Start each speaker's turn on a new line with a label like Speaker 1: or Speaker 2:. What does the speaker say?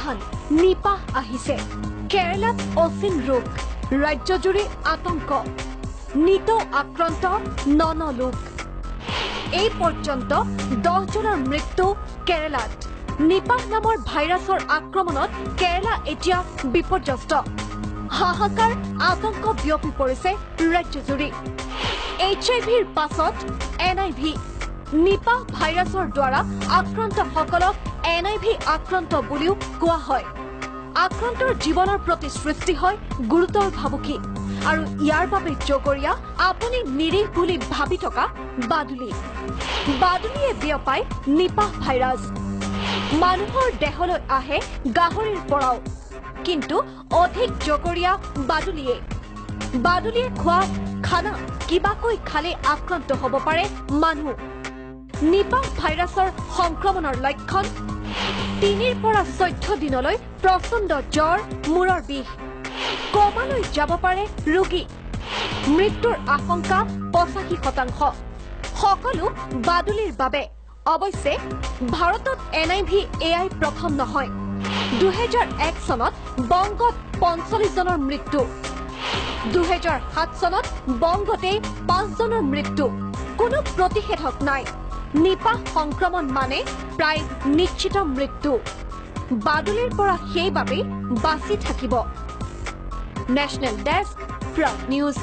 Speaker 1: সাৱধান, নিপাহ আহিছে। কেৰালাত অচিন ৰোগ, ৰাজ্যজুৰি আতংক, নিতৌ আক্ৰান্ত ন ন লোক। এই পৰ্যন্ত 10জনৰ মৃত্যু কেৰালাত। নিপাহ নামৰ ভাইৰাছৰ আক্ৰমণত কেৰালা এতিয়া বিপৰ্যস্ত। হাহাকাৰ আতংক বিয়পি পৰিছে ৰাজ্যজুৰি। HIV-ৰ পাছত NIV। Nipah ভাইৰাছৰ দ্বাৰা আক্ৰান্তসকলক NIV আক্ৰান্ত বুলিও কোৱা হয়। আক্ৰান্তৰ জীৱনৰ প্ৰতি সৃষ্টি হয় গুৰুতৰ ভাবুকি আৰু ইয়াৰ বাবে জগৰীয়া আপুনি নিৰীহ বুলি ভাবি থকা বাদুলি। বাদুলিয়ে বিয়পাই নিপাহ ভাইৰাছ। মানুহৰ দেহলৈ আহে গাহৰিৰ পৰাও, কিন্তু অধিক জগৰীয়া বাদুলিয়ে। বাদুলিয়ে খোৱা খানা কিবাকৈ খালে আক্ৰান্ত হ'ব পাৰে মানুহ। নিপাহ ভাইৰাছৰ সংক্ৰমণৰ লক্ষণ 3ৰ পৰা 14 দিনলৈ প্ৰচণ্ড জ্বৰ, মূৰৰ বিষ, কমালৈ যাব পাৰে ৰোগী, মৃত্যুৰ আশংকা 85%। সকলো বাদুলিৰ বাবে। অৱশ্যে ভাৰতত NIV এয়াই প্ৰথম নহয়। 2001 চনত বংগত 45 জনৰ মৃত্যু, 2007 চনত বংগতেই 5 জনৰ মৃত্যু। কোনো প্ৰতিষেধক নাই। নিপাহ সংক্ৰমণ মানে প্ৰায় নিশ্চিত মৃত্যু। বাদুলিৰ পৰা সেইবাবেই বাচি থাকিব। National desk, Prag news.